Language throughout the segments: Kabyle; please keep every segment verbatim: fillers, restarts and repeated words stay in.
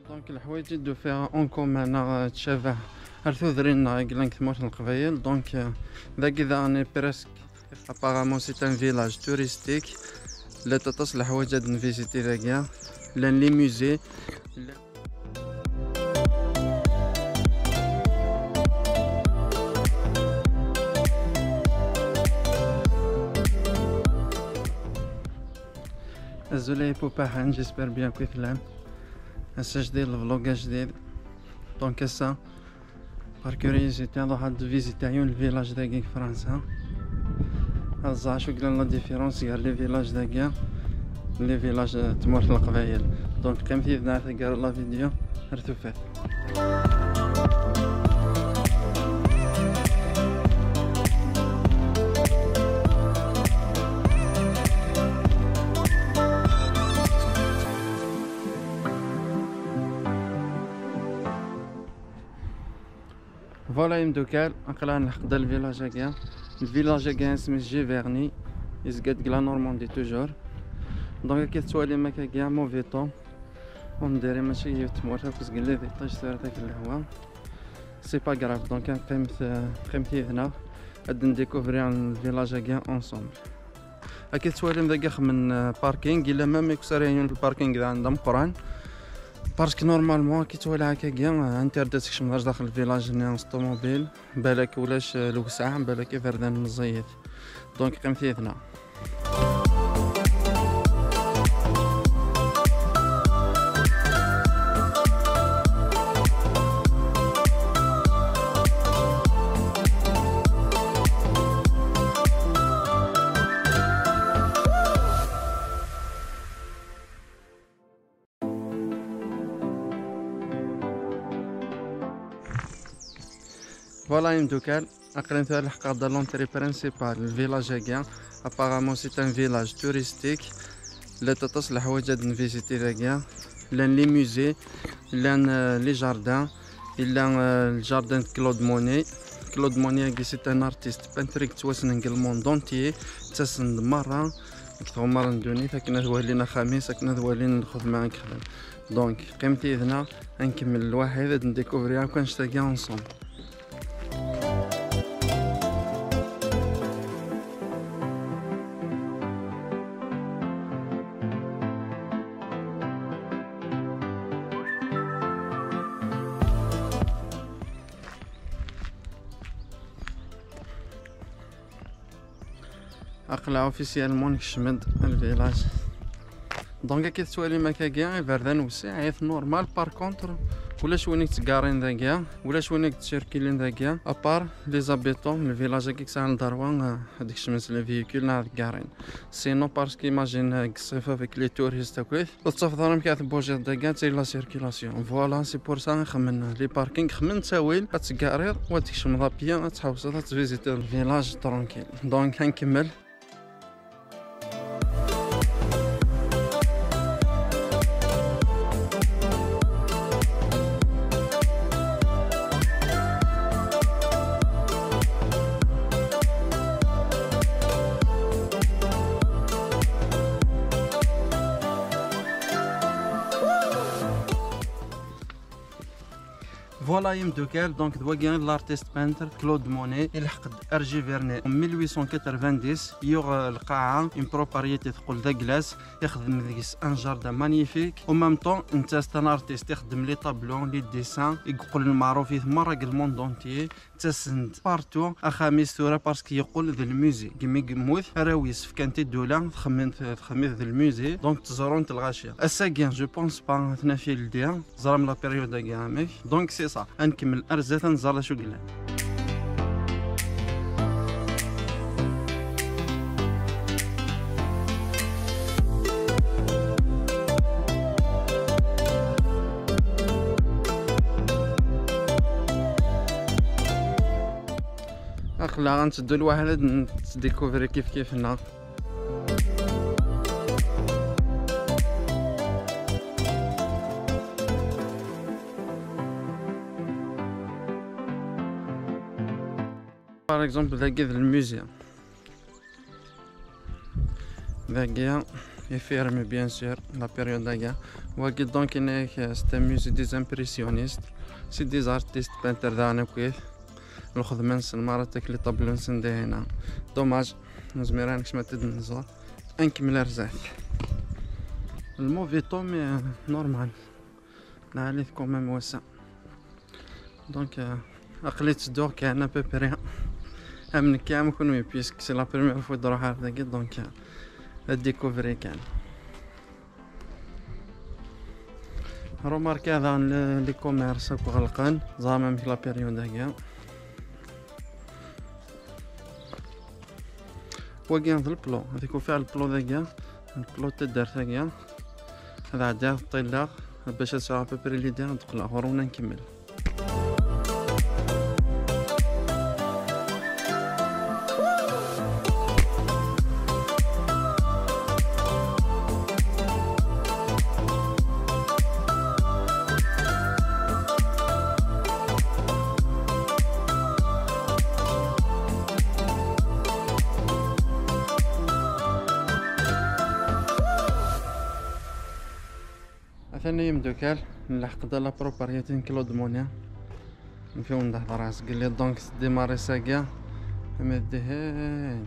Donc, leḥwayeǧ i d-ufiɣ en commun neɣ tcabah ar tudrin-nneɣ i yellan deg tmurt n Leqbayel. Donc, euh, dagi daɣen presque, apparemment c'est un village touristique. Llant aṭas n leḥwayeǧ ad nvisiti dagi. Llan les musées. Azul ay ipupaḥen, j'espère bien que tellam. Ass ajdid, vlog ajdid. Donc ass-a, par curiosité, ad nruḥ ad nvisiti yiwen n village dagi deg Fransa. Ad nẓer acu yellan la différence gar les villages dagi, les villages n tmurt n Leqbayel. Donc qqimet yid-neɣ ar taggara la vidéo, ar tufat. Voilà imeddukal, aql-aɣ nleḥq-d lvillage-agi. Lvillage-agi isem-is Giverny, yezga deg la Normandie toujours. Donc akken tettwalim akkagi, mauvais temps. On dirait mačči yiwet tmurt akk, zgelli di ṭij tura takk lehwa. C'est pas grave, donc qqimet, qqimet yid-neɣ ad ndécouvrir lvillage-agi ensemble. Akken tettwalim dagi xemmen, euh, parking, illa même ikessar yiwen lparking d anda meqqran. Parce que normalement akken tettwali akkagi, euh, interdit ad tkecmeḍ ar daxel lvillage-nni s ṭumubil, balak ulac, euh, lewseɛ, balak iberdan meẓẓiyit. Donc qqimet yid-neɣ. Voilà imeddukal, aql-in tura leḥqeɣ-d l'entrée principale n lvillage-agi. Apparemment c'est un village touristique. Llant aṭas n leḥwayeǧ ad nvisiti dagi. Llan les musées, llan, euh, les jardins, yella, euh, le jardin de Claude Monet. Claude Monet-agi c'est un artiste peintre i yettwassnen deg le monde entier. Ttasen-d merra deg tɣemmar n ddunit akken ad walin axxam-is, akken ad walin lxedma i yexdem. Donc qqimet yid-neɣ ad nkemmel lwaḥid ad ndécouvrir akk annect-agi ensemble. Aql-aɣ officiellement nekcem-d lvillage. Donc akken tettwalim akkagi, iberdan wessiɛit, normal. Par contre ulac win i yettgarin dagi, ulac win i yettcirkilen dagi, à part les habitants n lvillage-agi yesɛan ddrewa, euh, ad kecmen s les véhicules neɣ ad garin. Sinon parce que imagine, euh, deg ṣṣif avec les touristes akkit, ur tettafeḍ ara amek ara tbujiḍ dagi, ad tili la circulation. Voilà, c'est pour ça i xemmen les parkings, xemmen ttawil ad tgariḍ u ad tkecmeḍ à pied, ad tḥewseḍ ad tvisitiḍ le village tranquille. Donc ad nkemmel. Voilà imeddukal, donc d wagi l'artiste peintre Claude Monet, ilḥeq-d ar Giverny en mille huit cent quatre-vingt-dix, yuɣ, euh, lqaɛa, une propriété teqqel d aglas, ixdem deg-s un jardin magnifique. En même temps netta c'est un artiste, ixdem les tableaux, les dessins i yeqqlen meɛrufit merra deg le monde entier. Ttasen-d partout. Axxam-is tura parce que yeqqel d lmusée. Deg mi yemmut, arraw-is fkan-t-id ula, txemmem-, txemmem-it d lmusée. Donc ttẓurun-t lɣaci. Ass-agi, je pense pas ad t-naf yeldi. Teẓram la période-agi amek. Donc c'est ça. Ad nkemmel ar zdat, ad nẓer d acu yellan. Aql-aɣ nteddu lwaḥid ad ntdécouvrir kif kif-nneɣ. Par exemple, dagi d lmusée. Dagi Est fermé, bien sûr, la période-agi. Wagi, donc, inek, euh, c'est un musée des impressionnistes. C'est des artistes peintres daɣen akkit. Lxedma-nsen merra tekk les tableaux-nsen dihina. Dommage, nezmir ad nekcem ad t-id-nẓer. Ad nkemmel ar zdat. Le mauvais temps, mais, euh, normal. Lɛali-t quand même wass-a. Donc, euh, aql-i ttedduɣ kan à peu près am nekki am kenwi, puisque c'est la première fois d-ruḥeɣ ar dagi, donc, euh, ad découvrir kan. Remarqué daɣen le, les commerces akk ɣelqen, ẓer amek la période-agi. Wagi d le plan, ad ikun fiɣ le plan dagi, le plan n taddart-agi. Ad ɛeddiɣ ad ṭilleɣ bac ad sɛuɣ à peu près l'idée, ad qqleɣ ɣur-wen ad nkemmel. Atan ay imdukal, nleḥq-d à la propriété n Claude Monet. Nfiwen d hḍra sgelli, donc tdimari sagi. Ama dihin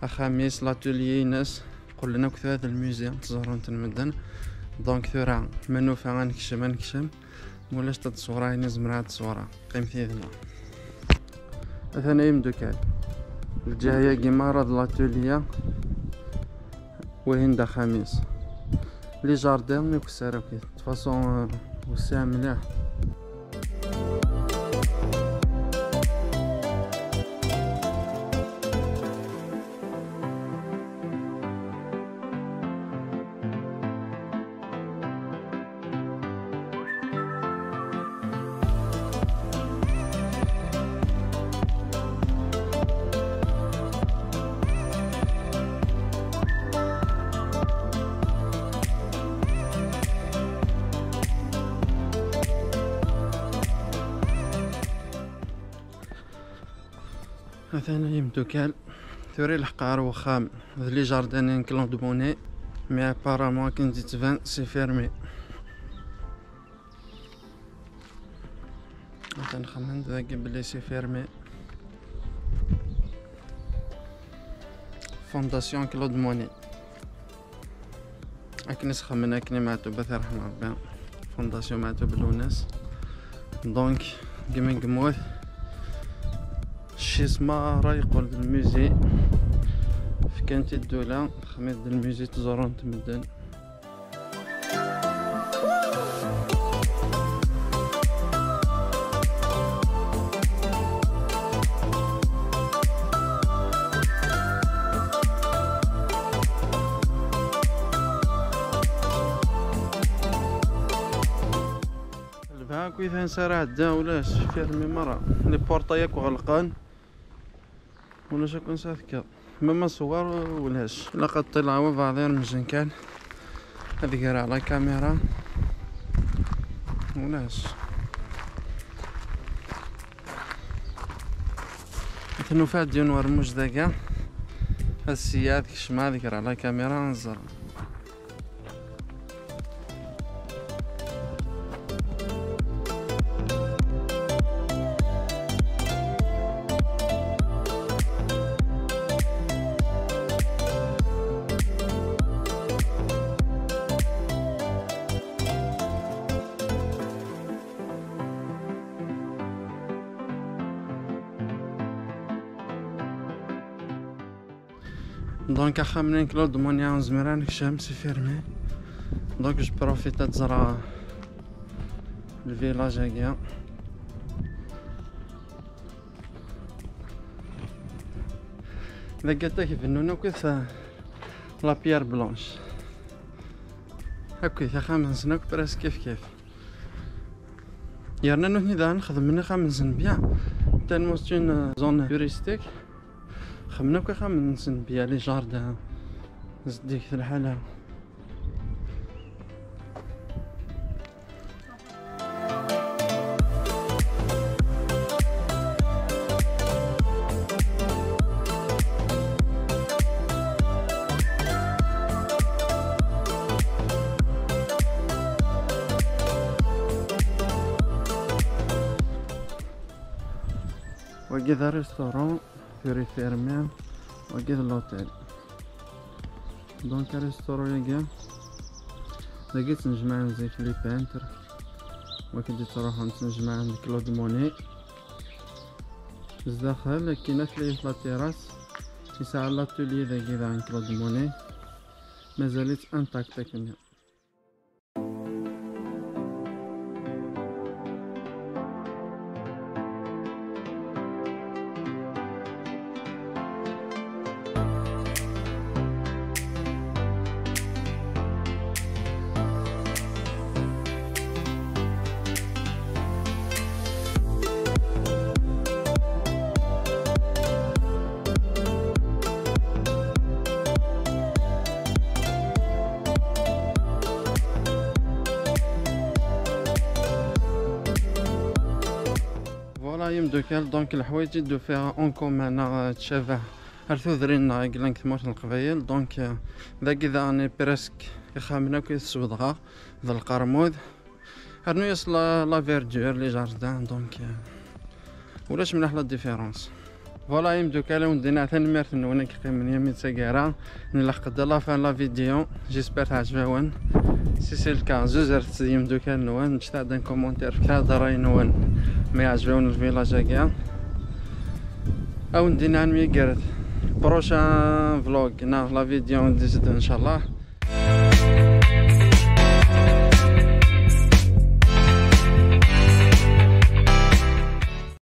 axxam-is, l'atelier-ines, qqlen akk tura d lmusée, ttẓurun-ten medden. Donc tura ma nufa ad nekcem, ad nekcem. Ma ulac taḍsura, ayen i zemreɣ ad ḍsura. Qqimet yid-neɣ. Atan ay imdukal. Lǧiha-yagi merra d l'atelier. Wihin d axxam-is. Les jardins, ikessar akk. De toute façon, euh, wessiɛ mliḥ. Atan ay imdukal, tura ilḥeq ɣer wexxam d les jardins n Claude Monet, mais apparemment akken d-yettban c'est fermé. Atan xemmen dagi belli c'est fermé. Fondation Claude Monet. Akken i s-xemmen akken i Meɛtub, ad t-irḥem Rebbi. Fondation Meɛtub Lwennas. Donc, deg mi yemmut, cci-s merra yeqqel d lmusée. Fkan-t-id ddula, texdem-it d lmusée, ttẓurun-t medden. Lbɛa akk i tansa ara ɛedda, ulac, fermé merra. Les portes yakk ɣelqen. Ulac akk ansa ad tekkeḍ. Même aṣewwer ulac. Ilaq ad ṭṭileɣ wa beɛḍ iremzen kan. Ad greɣ la caméra. Ulac. Ad nufa-d yiwen wermuj dagi. Ad sya ad kecmeɣ ad greɣ la caméra, ad nẓer. Donc, axxam-nni n Claude Monet ur nezmir ad nekcem, c'est fermé. Donc, je profite ad ẓreɣ le village-agi. Dagi ad ak-bennun akk la pierre blanche. Akk axxam-nsen akk presque kif kif. Yerna nutni daɣen xedmen axxam-nsen bien. Tellement c'est une zone touristique. Xedmen akk axxam-nsen bien, les jardins. Zeddiget lḥala. Wagi d restaurant, tura fermé. Wagi d l'hôtel. Donc restaurant-agi, dagi ttnejmaɛen zik les peintres. Wagi d-ittruḥun ttnejmaɛen d Claude Monet. Zdaxel akkin atelier la terrasse, yesɛa l'atelier dagi daɣen Claude Monet. Mazal-itt intact akkenni. Voilà, yemdukal, donc leḥwayeǧ i d-ufiɣ en commun neɣ, euh, tcabah ar tudrin-nneɣ i yellan deg tmurt n Leqbayel. Donc, euh, dagi daɣen presque ixxamen akk i teswedɣeɣ d lqermud. Rnu-yas la, la verdure, les jardins, donc, euh, ulac mliḥ la différence. Voilà, imdukal, ad wen-d-iniɣ tanemmirt-nwen i yeqqimen yami d taggara. Nlaq-d à la fin la vidéo. J'espère teɛjeb-awen. Si c'est le cas, zuzret-tt d yimdukal-nwen, ǧǧet-aɣ-d un commentaire, fket-aɣ-d ṛṛay-nwen ma yeɛjeb-awen lvillage-agi. Ad wen-d-iniɣ ad nemyeggret prochain vlog neɣ la vidéo n d-iteddun, inchallah.